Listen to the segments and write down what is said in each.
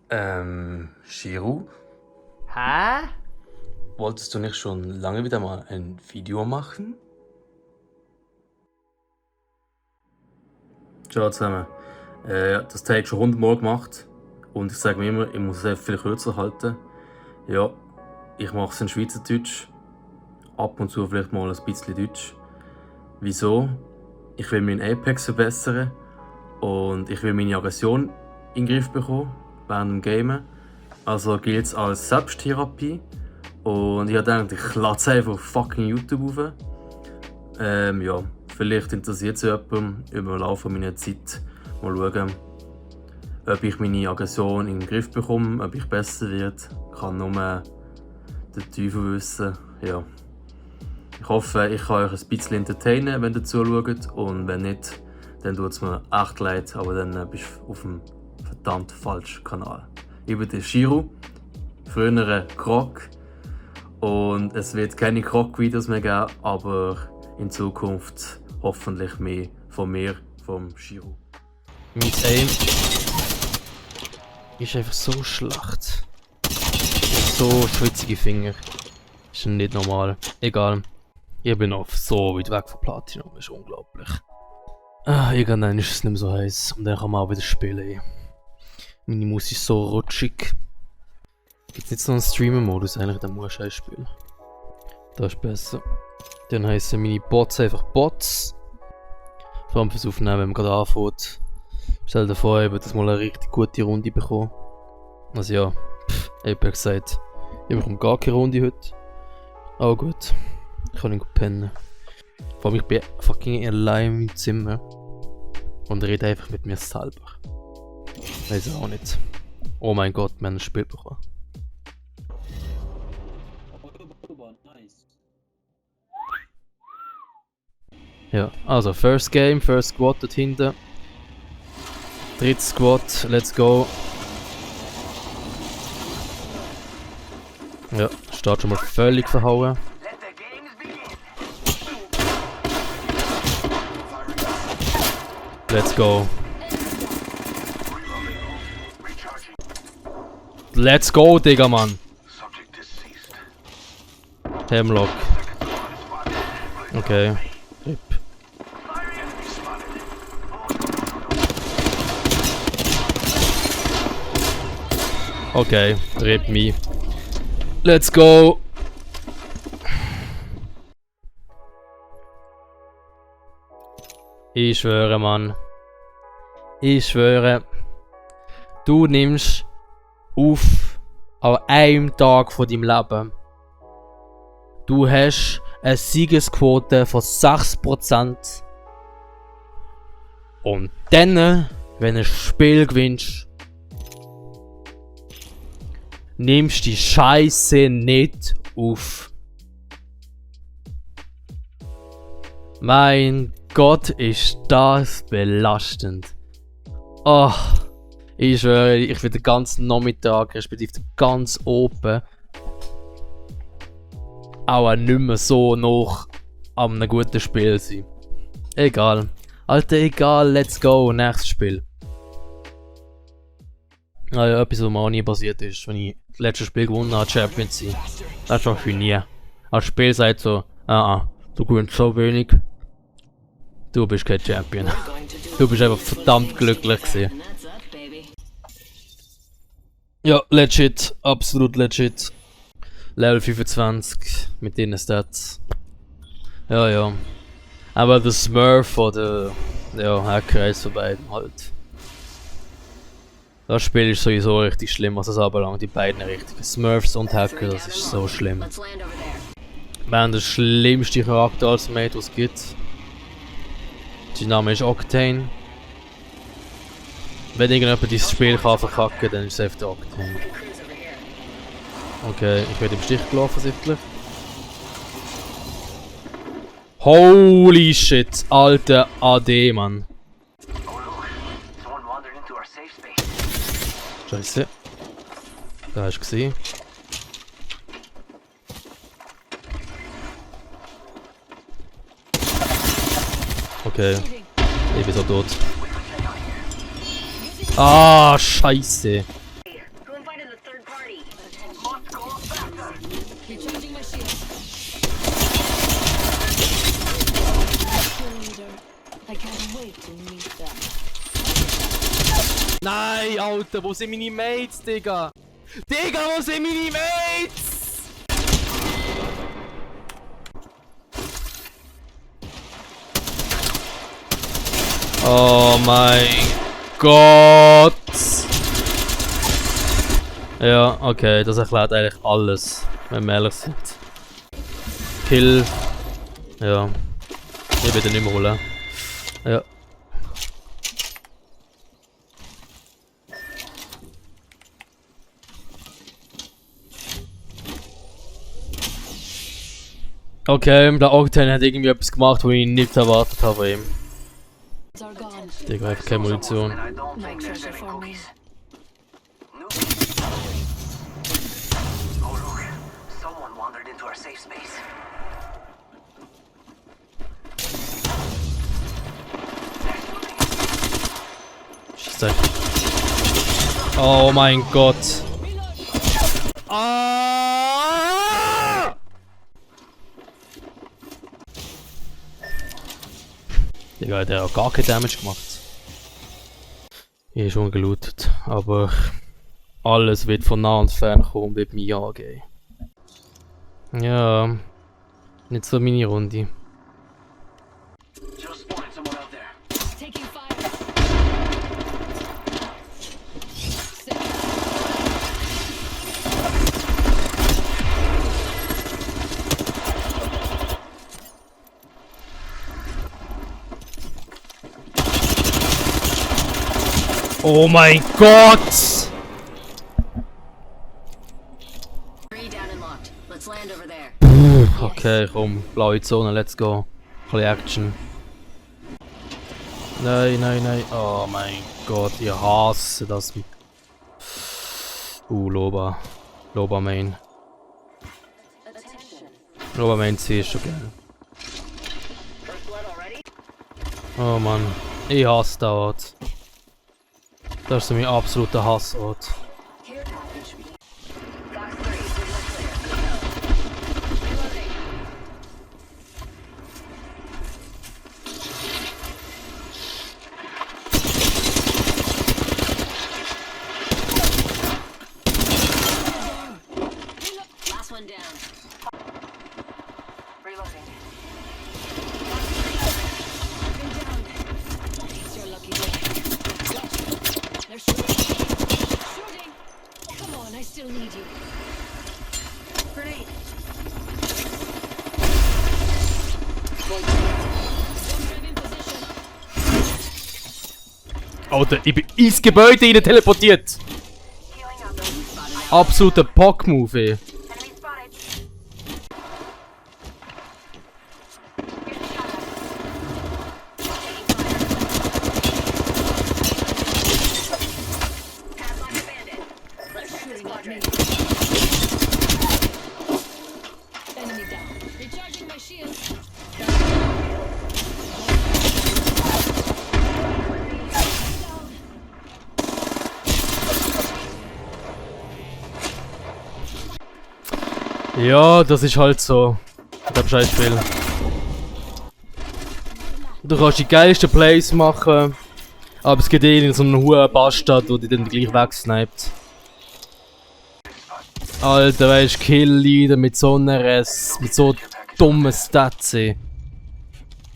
Shiro, Hä? wolltest du nicht schon lange wieder mal ein Video machen? Ciao zusammen. Das Take schon 100 Mal gemacht und ich sage mir immer, ich muss es viel kürzer halten. Ja, ich mache es in Schweizerdeutsch, ab und zu vielleicht mal ein bisschen Deutsch. Wieso? Ich will meinen Apex verbessern und ich will meine Aggression in den Griff bekommen während dem Gamen. Also gilt es als Selbsttherapie. Und ich habe gedacht, ich lade es einfach auf fucking YouTube auf. Ja, vielleicht interessiert es jemanden über den Laufe meiner Zeit. Mal schauen, ob ich meine Aggression in den Griff bekomme, ob ich besser wird. Kann nur der Teufel wissen. Ja. Ich hoffe, ich kann euch ein bisschen entertainen, wenn ihr zuschaut. Und wenn nicht, dann tut es mir echt leid, aber dann bist du auf dem verdammt falschen Kanal. Ich bin der Shiro, früher Croc. Und es wird keine Croc-Videos mehr geben, aber in Zukunft hoffentlich mehr von mir, vom Shiro. Mein Aim ist einfach so schlecht. So schwitzige Finger. Ist nicht normal. Egal. Ich bin noch so weit weg von Platinum, ist unglaublich. Irgendwann ist es nicht mehr so heiß und dann kann man auch wieder spielen. Meine Maus ist so rutschig. Gibt's nicht so einen Streamer-Modus eigentlich, dann musst du ein spielen. Das ist besser. Dann heissen meine Bots einfach Bots. Vor allem fürs Aufnehmen, wenn man gerade anfängt. Stell dir vor, ich würde das mal eine richtig gute Runde bekommen. Also ja, Apex sagt, ich bekomme gar keine Runde heute. Aber gut, ich kann nicht gut pennen. Vor allem ich bin fucking allein im Zimmer. Und rede einfach mit mir selber. Weiß auch nicht. Oh mein Gott, wir haben ein Spiel bekommen. Ja, also First Game, First Squad dort hinten. Drittes Squad, let's go. Ja, steht schon mal völlig verhauen. Let's go. Let's go, Digga, Mann. Hemlock. Okay. RIP. Okay, RIP me. Let's go. Ich schwöre, Mann. Ich schwöre. Du nimmst auf an einem Tag von deinem Leben. Du hast eine Siegesquote von 6%. Und dann, wenn du ein Spiel gewinnst, nimmst die Scheiße nicht auf. Mein Gott, ist das belastend. Oh, ich schwöre, ich will den ganzen Nachmittag, respektive den ganzen Open, auch nicht mehr so noch an einem guten Spiel sein. Egal. Alter, egal, let's go, nächstes Spiel. Ja, etwas, was mir auch nie passiert ist, wenn ich das letzte Spiel gewonnen habe, Champions League. Das schaffe ich nie. Als Spiel sagt so, du gewinnst so wenig. Du bist kein Champion. Du bist einfach verdammt glücklich gewesen. Ja, legit, absolut legit. Level 25 mit den Stats. Ja, ja. Aber der Smurf oder ja, Hacker ist vorbei halt. Das Spiel ist sowieso richtig schlimm, was das anbelangt. Die beiden richtigen Smurfs und Hacker, das ist so schlimm. Wir haben den schlimmsten Charakter als Mate, was es gibt. Sein Name ist Octane. Wenn irgendjemand dieses Spiel kann verkacken, dann ist es einfach der Octane. Okay, ich werde im Stich gelaufen, sichtlich. Holy shit, alter AD, Mann. Scheiße. Da hast du gesehen. Okay. Ich bin so tot. Ah, scheiße. Nein, Alter, wo sind meine Mates, Digga? Digga, wo sind meine Mates? Oh mein Gott! Ja, okay, das erklärt eigentlich alles, wenn wir ehrlich sind. Kill. Ja. Ich will den nicht mehr holen. Ja. Okay, der Octane hat irgendwie etwas gemacht, was ich nicht erwartet habe von ihm. Digga, ich hab keine Munition. Scheiße. Oh mein Gott. Ah! Digga, der hat gar keinen Damage gemacht. Ich habe schon gelootet, aber alles wird von nah und fern kommen und wird mich angehen. Ja, nicht so meine Runde. Oh mein Gott! Okay, komm, blaue Zone, let's go. Ein bisschen Action. Nein, nein, nein. Oh mein Gott, ich hasse das. Loba. Loba Main. Loba Main C ist schon geil. Oh Mann, ich hasse den Ort. Das ist mein absoluter Hassort. Alter, ich bin ins Gebäude rein teleportiert! Absoluter Pock-Move, ey. Ja, das ist halt so. Das Scheißspiel. Du kannst die geilsten Plays machen, aber es gibt eh so einen hohen Bastard, der dich dann gleich wegsniped. Alter, weißt du, Kill-Leader mit so dummen Stats. Ey.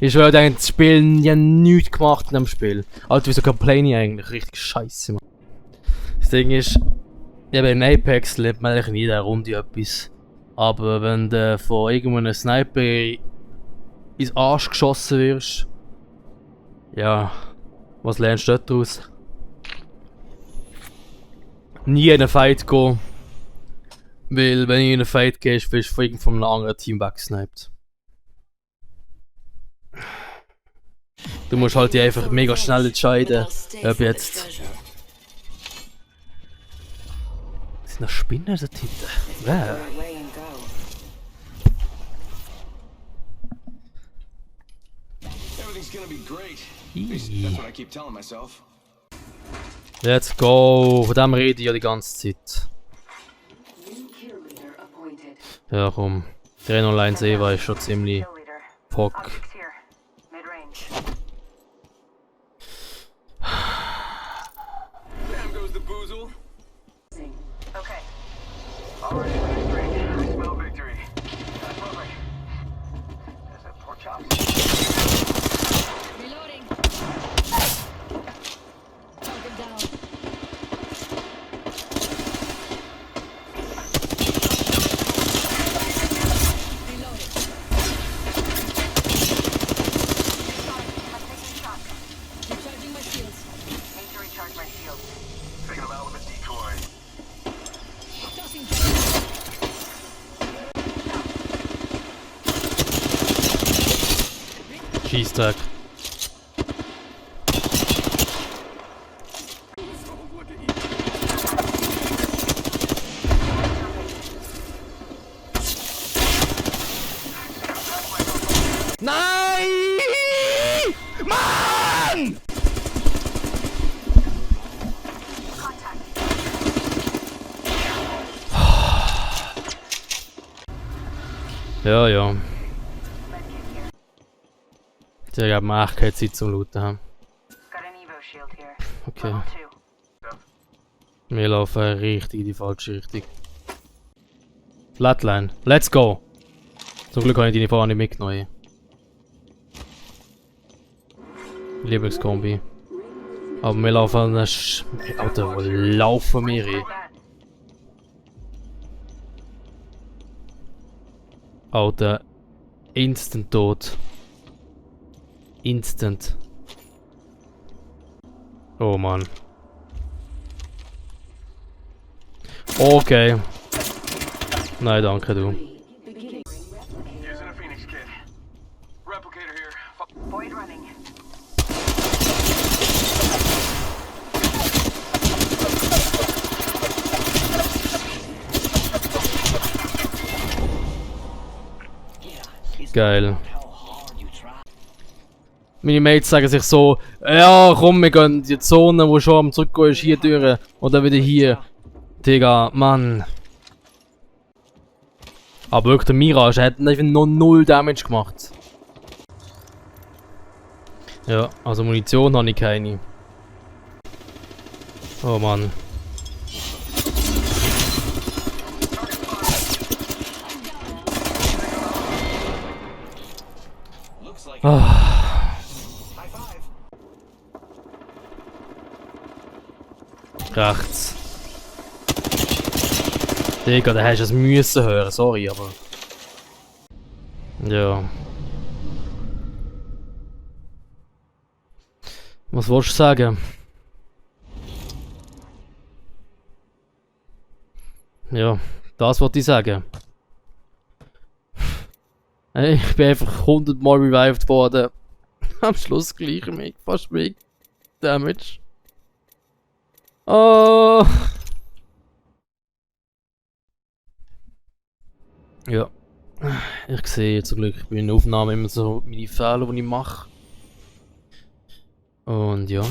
Ich schwöre, das Spiel ja nichts gemacht in dem Spiel. Alter, wieso complaine ich eigentlich? Richtig scheiße, Mann. Das Ding ist, ja, in Apex lernt man eigentlich in jeder Runde etwas. Aber wenn du von irgendeinem Sniper ins Arsch geschossen wirst, ja, was lernst du daraus? Nie in einen Fight gehen. Weil wenn du in einen Fight gehst, wirst du von einem anderen Team weggesniped. Du musst halt dich einfach mega schnell entscheiden, ob jetzt... Sind das Spinnen da hinten? Wer? Let's go! Von dem rede ich ja die ganze Zeit. Ja komm, der Online Seva ist schon ziemlich Pock. Reloading. Target down. Reloading. Recharging my shields. Need to recharge my shield. Taking him out with a decoy. Tossing. Cheese tag. Nein! Mann! Ja, ja. Ich habe mir echt keine Zeit zum Looten haben. Got an Evo shield here. Okay. Level 2. Wir laufen richtig in die falsche Richtung. Flatline. Let's go! Zum Glück habe ich deine Fahne nicht mitgenommen. Lieblingskombi. Aber wir laufen an Alter, wo laufen wir hin? Alter, instant tot. Instant. Oh Mann. Okay. Nein, danke du. Using a Phoenix kit. Replicator here. Void running. Geil. Meine Mates sagen sich so, ja komm, wir gehen in die Zone, wo schon am Zurückgehen ist, hier durch. Oder wieder hier. Digga, Mann. Aber wirklich, der Mirage hat einfach noch 0 Damage gemacht. Ja, also Munition habe ich keine. Oh Mann. Ah. Rechts. Digga, da hast du es müssen hören, sorry, aber... Ja. Was wolltest du sagen? Ja, das wollte ich sagen. Hey, ich bin einfach 100 Mal revived worden. Am Schluss gleich mehr, fast mehr Damage. Oh. Ja. Ich sehe zum Glück bei den Aufnahmen immer so meine Fehler, die ich mache. Und ja. Ein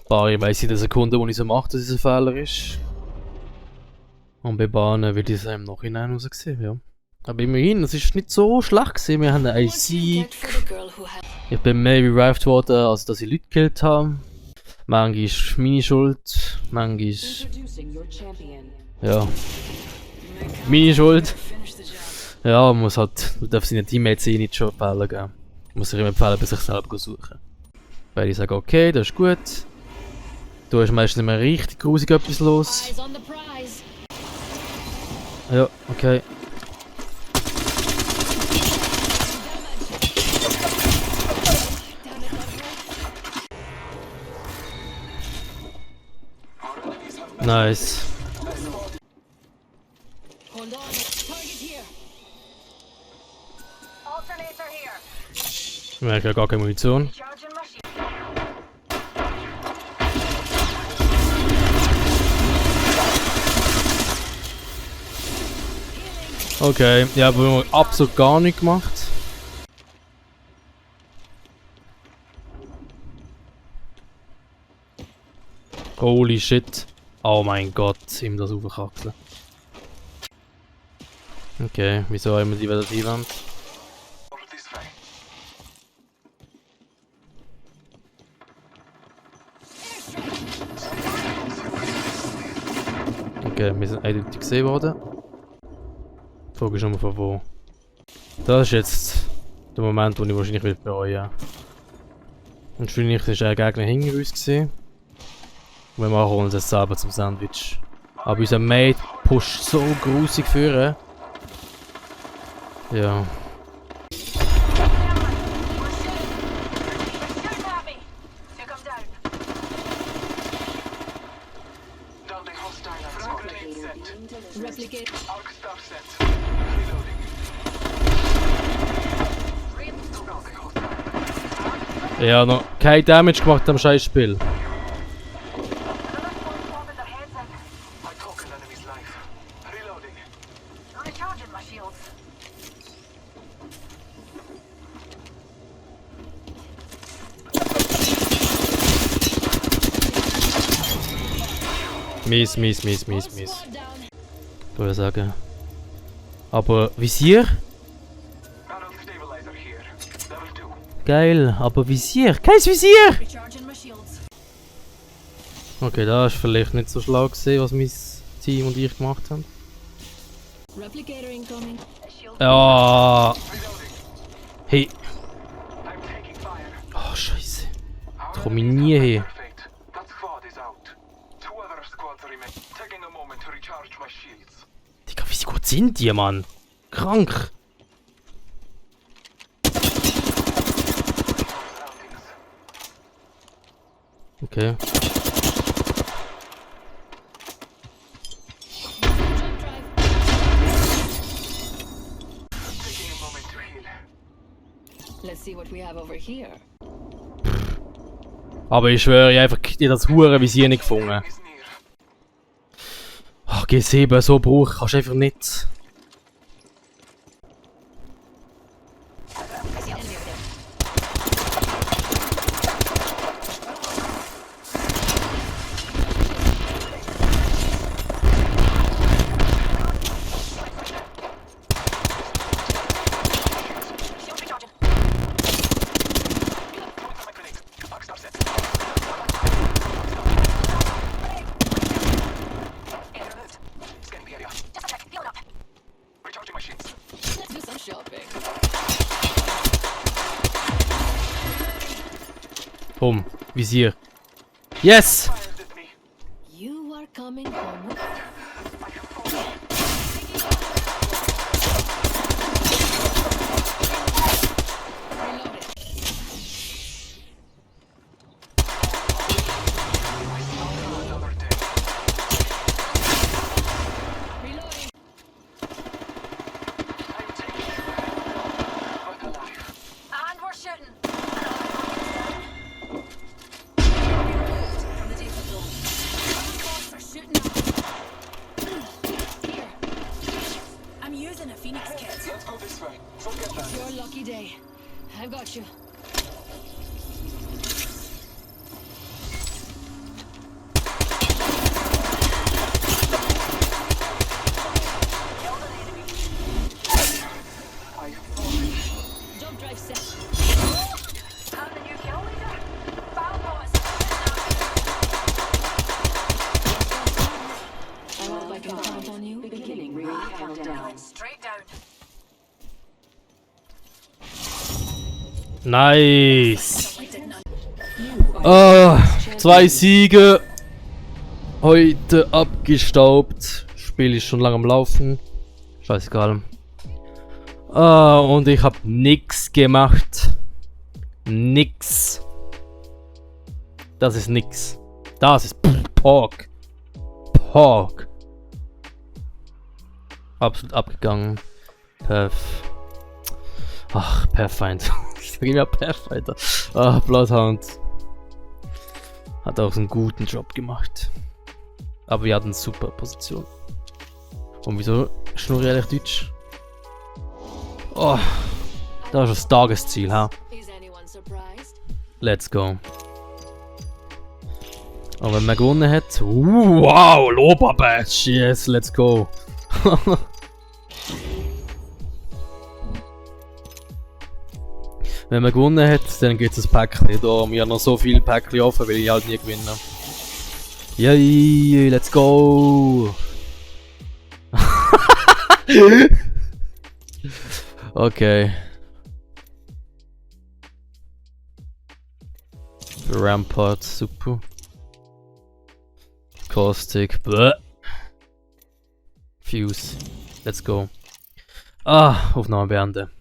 paar weiss in der Sekunde, wo ich so mache, dass es ein Fehler ist. Und bei Bahnen wird es im Nachhinein rausgesehen, ja. Aber immerhin, es ist nicht so schlecht gewesen. Wir haben einen Sieg. Ich bin mehr revived worden, als dass ich Leute gekillt habe. Manchmal ist meine Schuld, manchmal ist... Ja. Meine Schuld. Ja, man muss halt... Man darf seinen Teammates nicht schon Fehler geben. Man muss sich immer Fehler bei sich selber suchen. Weil ich sage, okay, das ist gut. Du hast meistens immer richtig grusig etwas los. Eyes on the prize. Ja, okay. Nice. Hold on. Target here. Alternator here. Ich merke ja gar keine Munition. Charging my shield. Okay, ja, aber wir haben absolut gar nichts gemacht. Holy shit. Oh mein Gott, ihm das aufkackeln. Okay, wieso haben wir die wieder die Wand? Over this way. Okay, wir sind eindeutig gesehen worden. Die Frage ist nur von wo. Das ist jetzt der Moment, wo ich wahrscheinlich will bereuen. Und wahrscheinlich ist ein Gegner hinter uns gesehen. Wir machen uns jetzt selber zum Sandwich. Aber unser Mate pusht so grusig führen. Ja. Shooting at me. Here come down. Down the hostile and grenade set. Replicate. Arc star set. Reloading. Down the hostile. Ja, noch kein Damage gemacht am Scheißspiel. Another form bombing their heads in. I took an enemy's life. Reloading. Recharging my shields. Mies. Squad down. Würde ich sagen. Aber Visier? Barrel stabilizer here. Level 2. Geil, aber Visier? Kein Visier! Recharging my shields. Okay, da ist vielleicht nicht so schlau gesehen, was mein Team und ich gemacht haben. Replicator incoming. A shield. Ja. Reloading. Hey. I'm taking fire. Oh, Scheiße. Our Komm ich enemies nie have hin. met their fate. That squad is out. 2 other squads remain. Taking a moment to recharge my shields. Digga, wie gut sind die, Mann? Krank. Surroundings. Okay. Jump drive. Taking a moment to heal. Let's see what we have over here. Aber ich schwöre, ich habe einfach das hure Visier nicht gefunden. Is near. Ach, G7, so Bruch kannst du einfach nicht. I see enemy over there. Shield recharging. My grenade. Arc star set. Air removed. Scanning the area. Just a sec. Healing up. Recharging my shields. Let's do some shopping. Bumm, Visier. Yes! Fired at me. You are coming home. I have fallen. Reloaded. Another 10. Reloading. I'm taking but alive. And we're shooting. From the danger zone. Bots are shooting at. Here. I'm using a Phoenix kit. Let's go this way. Forget that. Your lucky day. I've got you. Killed an enemy. I have fallen. Jump drive set. And the new kill leader. Battle boss. I hope I can count on you. Beginning ring countdown. Straight down. Nice! Ah, 2 Siege. Heute abgestaubt. Spiel ist schon lange am Laufen. Scheißegal. Ah, und ich habe nix gemacht. Nix. Das ist nix. Das ist Pork. Pork. Absolut abgegangen. Ach, Pathfinder. Ich sag immer Pathfinder. Ah, Bloodhound. Hat auch einen guten Job gemacht. Aber wir hatten eine super Position. Und wieso schnurre ich eigentlich Deutsch? Oh, das ist das Tagesziel, ha? Is anyone surprised? Let's go. Und wenn man gewonnen hat, wow, Loba-Badge, yes, let's go. Wenn man gewonnen hat, dann gibt es ein Päckchen. Da haben wir noch so viele Päckchen offen, weil ich halt nie gewinne. Yay, let's go. Okay. Rampart, super. Caustic, bäh. Fuse, let's go. Aufnahme beenden.